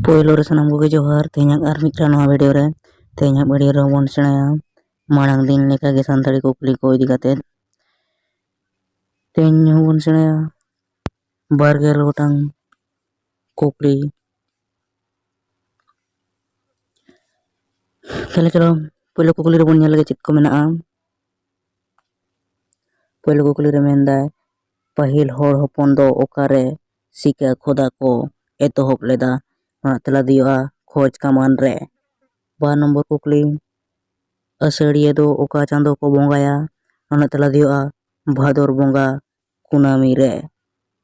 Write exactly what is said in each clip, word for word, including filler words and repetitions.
ᱯᱳᱭᱞᱳ ᱨᱮ ᱥᱟᱱᱟᱢ ᱠᱚᱜᱮ ᱡᱚᱦᱟᱨ᱾ ᱛᱮᱦᱮᱧᱟᱜ ᱟᱨ ᱢᱤᱫᱴᱟᱝ ᱱᱚᱣᱟ ᱵᱷᱤᱰᱤᱭᱳ ᱨᱮ, ᱛᱮᱦᱮᱧᱟᱜ ᱵᱷᱤᱰᱤᱭᱳ ᱨᱮᱦᱚᱸ ᱵᱚᱱ ᱥᱮᱬᱟᱭᱟ ᱢᱟᱲᱟᱝ ᱫᱤᱱ ᱞᱮᱠᱟᱜᱮ ᱥᱟᱱᱛᱟᱲᱤ ᱠᱩᱠᱞᱤ ᱠᱚ ᱤᱫᱤ ᱠᱟᱛᱮᱫ᱾ ᱛᱮᱦᱮᱧ ᱦᱚᱸ ᱵᱚᱱ ᱥᱮᱬᱟᱭᱟ ᱵᱟᱨ ᱜᱮᱞ ᱜᱚᱴᱟᱝ ᱠᱩᱠᱞᱤ᱾ ᱛᱟᱦᱞᱮ ᱪᱚᱞᱚ, ᱯᱳᱭᱞᱳ ᱠᱩᱠᱞᱤ ᱨᱮᱵᱚᱱ ᱧᱮᱞ ᱞᱮᱜᱮ ᱪᱮᱫ ᱠᱚ ᱢᱮᱱᱟᱜᱼᱟ᱾ ᱯᱳᱭᱞᱳ ᱠᱩᱠᱞᱤ ᱨᱮ ᱢᱮᱱᱫᱟᱭ, ᱯᱟᱹᱦᱤᱞ ᱦᱚᱲ ᱦᱚᱯᱚᱱ ᱫᱚ ᱚᱠᱟᱨᱮ ᱥᱤᱠᱟ ᱠᱷᱚᱫᱟ ᱠᱚ ᱮᱛᱚᱦᱚᱵ ᱞᱮᱫᱟ? ᱚᱱᱟ ᱛᱮᱞᱟ ᱫᱚ ᱦᱩᱭᱩᱜᱼᱟ ᱠᱷᱚᱡᱽ ᱠᱟᱢᱟᱱ ᱨᱮ᱾ ᱵᱟᱨ ᱱᱚᱢᱵᱚᱨ ᱠᱩᱠᱞᱤ, ᱟᱹᱥᱟᱹᱲᱤᱭᱟᱹ ᱫᱚ ᱚᱠᱟ ᱪᱟᱸᱫᱚ ᱠᱚ ᱵᱚᱸᱜᱟᱭᱟ? ᱚᱱᱟ ᱛᱮᱞᱟ ᱫᱚ ᱦᱩᱭᱩᱜᱼᱟ ᱵᱷᱟᱫᱚᱨ ᱵᱚᱸᱜᱟ ᱠᱩᱱᱟᱹᱢᱤ ᱨᱮ᱾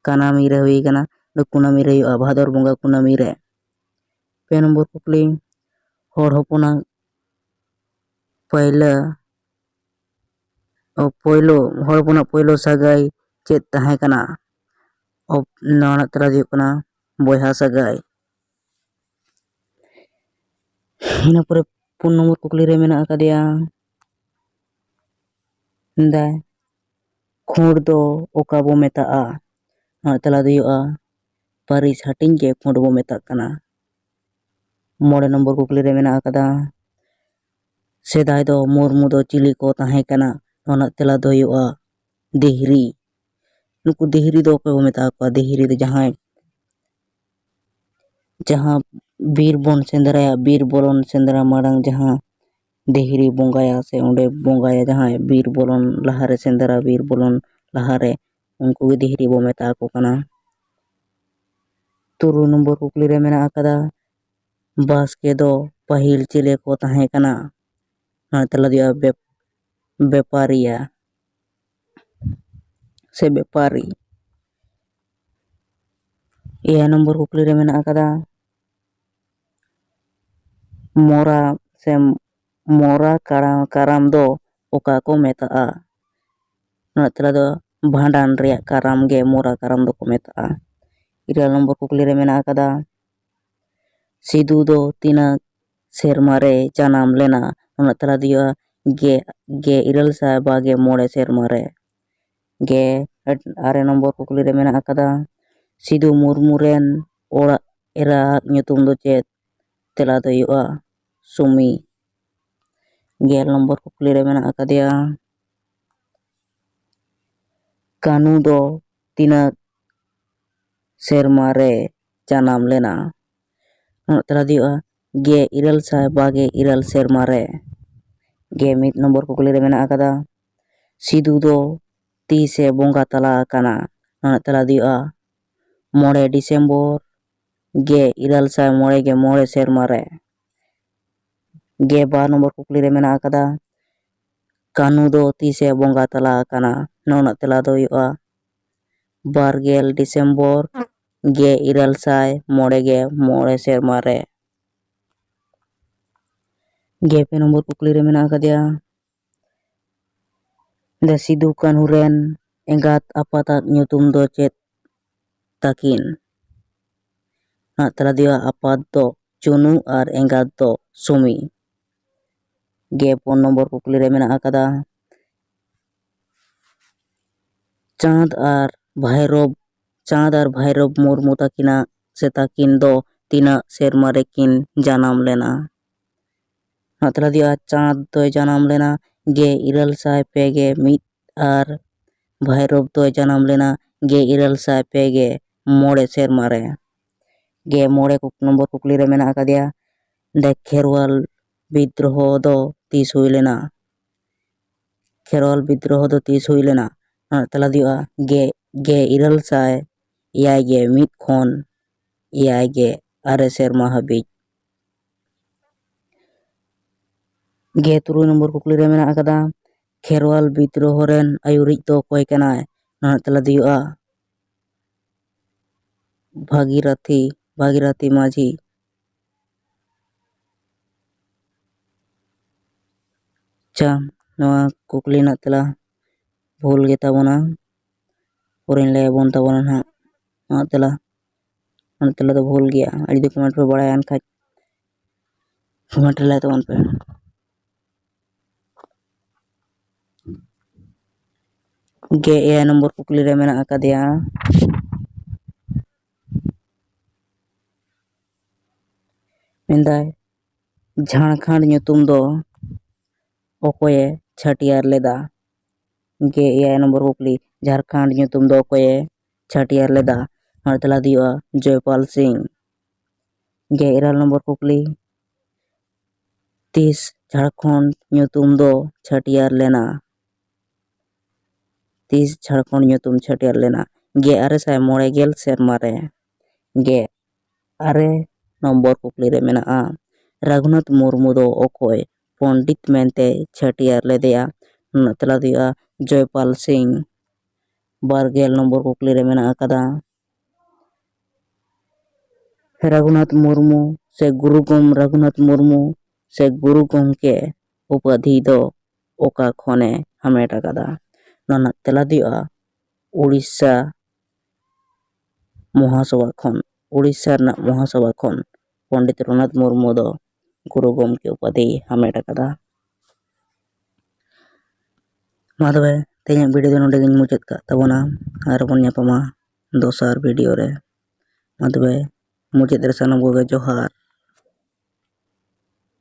ᱠᱟᱱᱟᱢᱤ ᱨᱮ ᱦᱩᱭ ᱠᱟᱱᱟ, ᱠᱩᱱᱟᱹᱢᱤ ᱨᱮ ᱦᱩᱭᱩᱜᱼᱟ, ᱵᱷᱟᱫᱚᱨ ᱵᱚᱸᱜᱟ ᱠᱩᱱᱟᱹᱢᱤ ᱨᱮ᱾ ᱯᱮ ᱱᱚᱢᱵᱚᱨ ᱠᱩᱠᱞᱤ, ᱦᱚᱲ ᱦᱚᱯᱚᱱᱟᱜ ᱯᱟᱹᱭᱞᱟᱹ, ᱚ, ᱯᱳᱭᱞᱳ, ᱦᱚᱲ ᱦᱚᱯᱚᱱᱟᱜ ᱯᱳᱭᱞᱳ ᱥᱟᱹᱜᱟᱹᱭ ᱪᱮᱫ ᱛᱟᱦᱮᱸ ᱠᱟᱱᱟ? ᱚᱯ-, ᱱᱚᱣᱟ ᱨᱮᱱᱟᱜ ᱛᱮᱞᱟ ᱫᱚ ᱦᱩᱭᱩᱜ ᱠᱟᱱᱟ ᱵᱚᱭᱦᱟ ᱥᱟᱹᱜᱟᱹᱭ᱾ ᱤᱱᱟᱹ ᱯᱚᱨᱮ ᱯᱩᱱ ᱱᱚᱢᱵᱚᱨ ᱠᱩᱠᱞᱤ ᱨᱮ ᱢᱮᱱᱟᱜ ᱟᱠᱟᱫᱮᱭᱟ, ᱢᱮᱱᱫᱟᱭ, ᱠᱷᱩᱸᱴ ᱫᱚ ᱚᱠᱟ ᱵᱚ ᱢᱮᱛᱟᱜᱼᱟ? ᱱᱚᱣᱟ ᱛᱮᱞᱟ ᱫᱚ ᱦᱩᱭᱩᱜᱼᱟ ᱯᱟᱹᱨᱤᱥ ᱦᱟᱹᱴᱤᱧ ᱜᱮ ᱠᱷᱩᱸᱴ ᱵᱚ ᱢᱮᱛᱟᱜ ᱠᱟᱱᱟ᱾ ᱢᱚᱬᱮ ᱱᱚᱢᱵᱚᱨ ᱠᱩᱠᱞᱤ ᱨᱮ ᱢᱮᱱᱟᱜ ᱟᱠᱟᱫᱟ, ᱥᱮᱫᱟᱭ ᱫᱚ ᱢᱩᱨᱢᱩ ᱫᱚ ᱪᱤᱞᱤ ᱠᱚ ᱛᱟᱦᱮᱸ ᱠᱟᱱᱟ? ᱱᱚᱣᱟ ᱨᱮᱱᱟᱜ ᱛᱮᱞᱟ ᱫᱚ ᱦᱩᱭᱩᱜᱼᱟ ᱫᱤᱦᱨᱤ᱾ ᱱᱩᱠᱩ ᱫᱤᱦᱨᱤ ᱫᱚ ᱚᱠᱚᱭ ᱵᱚ ᱢᱮᱛᱟ ᱠᱚᱣᱟ? ᱫᱤᱦᱨᱤ ᱫᱚ ᱡᱟᱦᱟᱸᱭ, ᱡᱟᱦᱟᱸ ᱵᱤᱨ ᱵᱚᱱ ᱥᱮᱸᱫᱽᱨᱟᱭᱟ, ᱵᱤᱨ ᱵᱚᱞᱚᱱ ᱥᱮᱸᱫᱽᱨᱟ ᱢᱟᱲᱟᱝ ᱡᱟᱦᱟᱸ ᱫᱤᱦᱨᱤ ᱵᱚᱸᱜᱟᱭᱟ ᱥᱮ ᱚᱸᱰᱮ ᱵᱚᱸᱜᱟᱭᱟ, ᱡᱟᱦᱟᱸᱭ ᱵᱤᱨ ᱵᱚᱞᱚᱱ ᱞᱟᱦᱟᱨᱮ, ᱥᱮᱸᱫᱽᱨᱟ ᱵᱤᱨ ᱵᱚᱞᱚᱱ ᱞᱟᱦᱟᱨᱮ, ᱩᱱᱠᱩ ᱜᱮ ᱫᱤᱦᱨᱤ ᱵᱚ ᱢᱮᱛᱟ ᱠᱚ ᱠᱟᱱᱟ᱾ ᱛᱩᱨᱩᱭ ᱱᱚᱢᱵᱚᱨ ᱠᱩᱠᱞᱤ ᱨᱮ ᱢᱮᱱᱟᱜ ᱟᱠᱟᱫᱟ, ᱵᱟᱥᱠᱮ ᱫᱚ ᱯᱟᱹᱦᱤᱞ ᱪᱮᱞᱮ ᱠᱚ ᱛᱟᱦᱮᱸ ᱠᱟᱱᱟ? ᱱᱚᱣᱟ ᱛᱮᱞᱟ ᱫᱚ ᱦᱩᱭᱩᱜᱼᱟ ᱵᱮᱯ-, ᱵᱮᱯᱟᱨᱤᱭᱟ ᱥᱮ ᱵᱮᱯᱟᱨᱤ᱾ ᱮᱭᱟᱭ ᱱᱚᱢᱵᱚᱨ ᱠᱩᱠᱞᱤ ᱨᱮ ᱢᱮᱱᱟᱜ ᱟᱠᱟᱫᱟ, ᱢᱚᱨᱟ ᱥᱮ ᱢᱚᱨᱟ ᱠᱟᱨᱟ-, ᱠᱟᱨᱟᱢ ᱫᱚ ᱚᱠᱟ ᱠᱚ ᱢᱮᱛᱟᱜᱼᱟ? ᱱᱚᱣᱟ ᱛᱮᱞᱟ ᱫᱚ ᱵᱷᱟᱸᱰᱟᱱ ᱨᱮᱭᱟᱜ ᱠᱟᱨᱟᱢ ᱜᱮ ᱢᱚᱨᱟ ᱠᱟᱨᱟᱢ ᱫᱚᱠᱚ ᱢᱮᱛᱟᱜᱼᱟ᱾ ᱤᱨᱟᱹᱞ ᱱᱚᱢᱵᱚᱨ ᱠᱩᱠᱞᱤ ᱨᱮ ᱢᱮᱱᱟᱜ ᱟᱠᱟᱫᱟ, ᱥᱤᱫᱩ ᱫᱚ ᱛᱤᱱᱟᱹᱜ ᱥᱮᱨᱢᱟ ᱨᱮ ᱡᱟᱱᱟᱢ ᱞᱮᱱᱟ? ᱚᱱᱟ ᱛᱮᱞᱟ ᱫᱚ ᱦᱩᱭᱩᱜᱼᱟ ᱜᱮ, ᱜᱮ ᱤᱨᱟᱹᱞ ᱥᱟᱭ ᱵᱟᱜᱮ ᱢᱚᱬᱮ ᱥᱮᱨᱢᱟ ᱨᱮ᱾ ᱜᱮ ᱟᱨᱮ ᱱᱚᱢᱵᱚᱨ ᱠᱩᱠᱞᱤ ᱨᱮ ᱢᱮᱱᱟᱜ ᱟᱠᱟᱫᱟ, ᱥᱤᱫᱩ ᱢᱩᱨᱢᱩ ᱨᱮᱱ ᱚᱲᱟᱜ, ᱮᱨᱟᱣᱟᱜ ᱧᱩᱛᱩᱢ ᱫᱚ ᱪᱮᱫ? ᱛᱮᱞᱟ ᱫᱚ ᱦᱩᱭᱩᱜᱼᱟ ᱥᱩᱢᱤ᱾ ᱜᱮᱞ ᱱᱚᱢᱵᱚᱨ ᱠᱩᱠᱞᱤ ᱨᱮ ᱢᱮᱱᱟᱜ ᱟᱠᱟᱫᱮᱭᱟ, ᱠᱟᱹᱱᱩ ᱫᱚ ᱛᱤᱱᱟᱹᱜ ᱥᱮᱨᱢᱟ ᱨᱮ ᱡᱟᱱᱟᱢ ᱞᱮᱱᱟ? ᱱᱚᱣᱟ ᱛᱮᱞᱟ ᱫᱚ ᱦᱩᱭᱩᱜᱼᱟ ᱜᱮ ᱤᱨᱟᱹᱞ ᱥᱟᱭ ᱵᱟᱜᱮ ᱤᱨᱟᱹᱞ ᱥᱮᱨᱢᱟ ᱨᱮ᱾ ᱜᱮ ᱢᱤᱫ ᱱᱚᱢᱵᱚᱨ ᱠᱩᱠᱞᱤ ᱨᱮ ᱢᱮᱱᱟᱜ ᱟᱠᱟᱫᱟ, ᱥᱤᱫᱩ ᱫᱚ ᱛᱤᱥᱮ ᱵᱚᱸᱜᱟ ᱛᱟᱞᱟ ᱟᱠᱟᱱᱟ? ᱱᱚᱣᱟ ᱛᱮᱞᱟ ᱫᱚ ᱦᱩᱭᱩᱜᱼᱟ ᱢᱚᱬᱮ ᱰᱤᱥᱮᱢᱵᱚᱨ ᱜᱮ ᱤᱨᱟᱹᱞ ᱥᱟᱭ ᱢᱚᱬᱮ ᱜᱮ ᱢᱚᱬᱮ ᱥᱮᱨᱢᱟ ᱨᱮ᱾ ᱜᱮ ᱵᱟᱨ ᱱᱚᱢᱵᱚᱨ ᱠᱩᱠᱞᱤ ᱨᱮ ᱢᱮᱱᱟᱜ ᱟᱠᱟᱫᱟ, ᱠᱟᱹᱱᱩ ᱫᱚ ᱛᱤᱥᱮ ᱵᱚᱸᱜᱟ ᱛᱟᱞᱟ ᱟᱠᱟᱱᱟ? ᱱᱚᱣᱟ ᱨᱮᱱᱟᱜ ᱛᱮᱞᱟ ᱫᱚ ᱦᱩᱭᱩᱜᱼᱟ ᱵᱟᱨ ᱜᱮᱞ ᱰᱤᱥᱮᱢᱵᱚᱨ ᱜᱮ ᱤᱨᱟᱹᱞ ᱥᱟᱭ ᱢᱚᱬᱮ ᱜᱮ ᱢᱚᱬᱮ ᱥᱮᱨᱢᱟ ᱨᱮ᱾ ᱜᱮ ᱯᱮ ᱱᱚᱢᱵᱚᱨ ᱠᱩᱠᱞᱤ ᱨᱮ ᱢᱮᱱᱟᱜ ᱟᱠᱟᱫᱮᱭᱟ, ᱫᱟ ᱥᱤᱫᱩ ᱠᱟᱹᱱᱦᱩ ᱨᱮᱱ ᱮᱸᱜᱟᱛ ᱟᱯᱟᱛᱟᱜ ᱧᱩᱛᱩᱢ ᱫᱚ ᱪᱮᱫ ᱛᱟᱹᱠᱤᱱ? ᱱᱟᱜ ᱛᱮᱞᱟ ᱫᱚ ᱦᱩᱭᱩᱜᱼᱟ ᱟᱯᱟᱛ ᱫᱚ ᱪᱩᱱᱩ ᱟᱨ ᱮᱸᱜᱟᱛ ᱫᱚ ᱥᱩᱢᱤ᱾ ᱜᱮ ᱯᱩᱱ ᱱᱚᱢᱵᱚᱨ ᱠᱩᱠᱞᱤ ᱨᱮ ᱢᱮᱱᱟᱜ ᱟᱠᱟᱫᱟ, ᱪᱟᱸᱫᱽ ᱟᱨ ᱵᱷᱟᱭᱨᱚᱵ, ᱪᱟᱸᱫᱽ ᱟᱨ ᱵᱷᱟᱭᱨᱚᱵ ᱢᱩᱨᱢᱩ ᱛᱟᱹᱠᱤᱱᱟᱜ ᱥᱮ ᱛᱟᱹᱠᱤᱱ ᱫᱚ ᱛᱤᱱᱟᱹᱜ ᱥᱮᱨᱢᱟ ᱨᱮᱠᱤᱱ ᱡᱟᱱᱟᱢ ᱞᱮᱱᱟ? ᱱᱟᱜ ᱛᱮᱞᱟ ᱫᱚ ᱦᱩᱭᱩᱜᱼᱟ ᱪᱟᱸᱫᱽ ᱫᱚᱭ ᱡᱟᱱᱟᱢ ᱞᱮᱱᱟ ᱜᱮ ᱤᱨᱟᱹᱞ ᱥᱟᱭ ᱯᱮ ᱜᱮ ᱢᱤᱫ ᱟᱨ ᱵᱷᱟᱭᱨᱚᱵ ᱫᱚᱭ ᱡᱟᱱᱟᱢ ᱞᱮᱱᱟ ᱜᱮ ᱤᱨᱟᱹᱞ ᱥᱟᱭ ᱯᱮ ᱜᱮ ᱢᱚᱬᱮ ᱥᱮᱨᱢᱟ ᱨᱮ᱾ ᱜᱮ ᱢᱚᱬᱮ ᱠᱩᱠ-, ᱱᱚᱢᱵᱚᱨ ᱠᱩᱠᱞᱤ ᱨᱮ ᱢᱮᱱᱟᱜ ᱟᱠᱟᱫᱮᱭᱟ, ᱫᱮ ᱠᱷᱮᱨᱣᱟᱞ ᱵᱤᱫᱽᱫᱨᱳᱦᱚ ᱫᱚ ᱛᱤᱥ ᱦᱩᱭ ᱞᱮᱱᱟ? ᱠᱷᱮᱨᱣᱟᱞ ᱵᱤᱫᱽᱫᱨᱳᱦᱚ ᱫᱚ ᱛᱤᱥ ᱦᱩᱭ ᱞᱮᱱᱟ? ᱱᱟᱜ ᱛᱮᱞᱟ ᱫᱚ ᱦᱩᱭᱩᱜᱼᱟ ᱜᱮ, ᱜᱮ ᱤᱨᱟᱹᱞ ᱥᱟᱭ ᱮᱭᱟᱭ ᱜᱮ ᱢᱤᱫ ᱠᱷᱚᱱ ᱮᱭᱟᱭ ᱜᱮ ᱟᱨᱮ ᱥᱮᱨᱢᱟ ᱦᱟᱹᱵᱤᱡ᱾ ᱜᱮ ᱛᱩᱨᱩᱭ ᱱᱚᱢᱵᱚᱨ ᱠᱩᱠᱞᱤ ᱨᱮ ᱢᱮᱱᱟᱜ ᱟᱠᱟᱫᱟ, ᱠᱷᱮᱨᱣᱟᱞ ᱵᱤᱫᱽᱫᱨᱳᱦᱚ ᱨᱮᱱ ᱟᱹᱭᱩᱨᱤᱡ ᱫᱚ ᱚᱠᱚᱭ ᱠᱟᱱᱟᱭ? ᱱᱚᱣᱟ ᱨᱮᱱᱟᱜ ᱛᱮᱞᱟ ᱫᱚ ᱦᱩᱭᱩᱜᱼᱟ ᱵᱷᱟᱜᱤᱨᱟᱛᱷᱤ, ᱵᱷᱟᱜᱤᱨᱟᱛᱷᱤ ᱢᱟᱹᱡᱷᱤ᱾ ᱟᱪᱪᱷᱟ, ᱱᱚᱣᱟ ᱠᱩᱠᱞᱤ ᱨᱮᱱᱟᱜ ᱛᱮᱞᱟ ᱵᱷᱩᱞ ᱜᱮ ᱛᱟᱵᱚᱱᱟ᱾ ᱯᱚᱨᱮᱧ ᱞᱟᱹᱭ ᱟᱵᱚᱱ ᱛᱟᱵᱚᱱᱟ ᱱᱟᱦᱟᱜ ᱱᱚᱣᱟ ᱛᱮᱞᱟ᱾ ᱱᱚᱣᱟ ᱛᱮᱞᱟ ᱫᱚ ᱵᱷᱩᱞ ᱜᱮᱭᱟ᱾ ᱟᱨ ᱡᱩᱫᱤ comment ᱯᱮ ᱵᱟᱲᱟᱭᱟ ᱮᱱᱠᱷᱟᱱ comment ᱨᱮ ᱞᱟᱹᱭ ᱛᱟᱵᱚᱱ ᱯᱮ᱾ ᱜᱮ ᱮᱭᱟᱭ ᱱᱚᱢᱵᱚᱨ ᱠᱩᱠᱞᱤ ᱨᱮ ᱢᱮᱱᱟᱜ ᱟᱠᱟᱫᱮᱭᱟ, ᱢᱮᱱᱫᱟᱭ, ᱡᱷᱟᱲᱠᱷᱚᱸᱰ ᱧᱩᱛᱩᱢ ᱫᱚ ᱚᱠᱚᱭᱮ ᱪᱷᱟᱹᱴᱭᱟᱹᱨ ᱞᱮᱫᱟ? ᱜᱮᱞ ᱮᱭᱟᱭ ᱱᱚᱢᱵᱚᱨ ᱠᱩᱠᱞᱤ, ᱡᱷᱟᱲᱠᱷᱚᱸᱰ ᱧᱩᱛᱩᱢ ᱫᱚ ᱚᱠᱚᱭᱮ ᱪᱷᱟᱹᱴᱭᱟᱹᱨ ᱞᱮᱫᱟ? ᱱᱚᱣᱟ ᱛᱮᱞᱟ ᱫᱚ ᱦᱩᱭᱩᱜᱼᱟ ᱡᱚᱭᱯᱟᱞ ᱥᱤᱝ᱾ ᱜᱮᱞ ᱤᱨᱟᱹᱞ ᱱᱚᱢᱵᱚᱨ ᱠᱩᱠᱞᱤ, ᱛᱤᱥ ᱡᱷᱟᱲᱠᱷᱚᱸᱰ ᱧᱩᱛᱩᱢ ᱫᱚ ᱪᱷᱟᱹᱴᱭᱟᱹᱨ ᱞᱮᱱᱟ? ᱛᱤᱥ ᱡᱷᱟᱲᱠᱷᱚᱸᱰ ᱧᱩᱛᱩᱢ ᱪᱷᱟᱹᱴᱭᱟᱹᱨ ᱞᱮᱱᱟ? ᱜᱮᱞ ᱟᱨᱮ ᱥᱟᱭ ᱢᱚᱬᱮ ᱜᱮᱞ ᱥᱮᱨᱢᱟ ᱨᱮ᱾ ᱜᱮᱞ ᱟᱨᱮ ᱱᱚᱢᱵᱚᱨ ᱠᱩᱠᱞᱤ ᱨᱮ ᱢᱮᱱᱟᱜᱼᱟ, ᱨᱟᱹᱜᱷᱩᱱᱟᱛᱷ ᱢᱩᱨᱢᱩ ᱫᱚ ᱚᱠᱚᱭ ᱯᱚᱱᱰᱤᱛ ᱢᱮᱱᱛᱮ ᱪᱷᱟᱹᱴᱭᱟᱹᱨ ᱞᱮᱫᱮᱭᱟ? ᱱᱚᱣᱟ ᱛᱮᱞᱟ ᱫᱚ ᱦᱩᱭᱩᱜᱼᱟ ᱡᱚᱭᱯᱟᱞ ᱥᱤᱝ᱾ ᱵᱟᱨ ᱜᱮᱞ ᱱᱚᱢᱵᱚᱨ ᱠᱩᱠᱞᱤ ᱨᱮ ᱢᱮᱱᱟᱜ ᱟᱠᱟᱫᱟ, ᱨᱟᱹᱜᱷᱩᱱᱟᱛᱷ ᱢᱩᱨᱢᱩ ᱥᱮ ᱜᱩᱨᱩ ᱜᱚᱢ-, ᱨᱟᱹᱜᱷᱩᱱᱟᱛᱷ ᱢᱩᱨᱢᱩ ᱥᱮ ᱜᱩᱨᱩ ᱜᱚᱢᱠᱮ ᱩᱯᱟᱫᱷᱤ ᱫᱚ ᱚᱠᱟ ᱠᱷᱚᱱᱮ ᱦᱟᱢᱮᱴ ᱟᱠᱟᱫᱟ? ᱱᱚᱣᱟ ᱨᱮᱱᱟᱜ ᱛᱮᱞᱟ ᱫᱚ ᱦᱩᱭᱩᱜᱼᱟ ᱩᱲᱤᱥᱥᱟ ᱢᱚᱦᱟᱥᱚᱵᱷᱟ ᱠᱷᱚᱱ, ᱩᱲᱤᱥᱥᱟ ᱨᱮᱱᱟᱜ ᱢᱚᱦᱟᱥᱚᱵᱷᱟ ᱠᱷᱚᱱ ᱯᱚᱱᱰᱤᱛ ᱨᱚᱜᱷᱩᱱᱟᱛᱷ ᱢᱩᱨᱢᱩ ᱫᱚ ᱜᱩᱨᱩ ᱜᱚᱢᱠᱮ ᱩᱯᱟᱫᱷᱤᱭ ᱦᱟᱢᱮᱴ ᱟᱠᱟᱫᱟ᱾ ᱢᱟ ᱛᱚᱵᱮ ᱛᱮᱦᱮᱧᱟᱜ ᱵᱷᱤᱰᱤᱭᱳ ᱫᱚ ᱱᱚᱰᱮ ᱜᱤᱧ ᱢᱩᱪᱟᱹᱫ ᱠᱟᱜ ᱛᱟᱵᱚᱱᱟ᱾ ᱟᱨ ᱵᱚᱱ ᱧᱟᱯᱟᱢᱟ ᱫᱚᱥᱟᱨ ᱵᱷᱤᱰᱤᱭᱳ ᱨᱮ᱾ ᱢᱟ ᱛᱚᱵᱮ ᱢᱩᱪᱟᱹᱫ ᱨᱮ ᱥᱟᱱᱟᱢ ᱠᱚᱜᱮ ᱡᱚᱦᱟᱨ᱾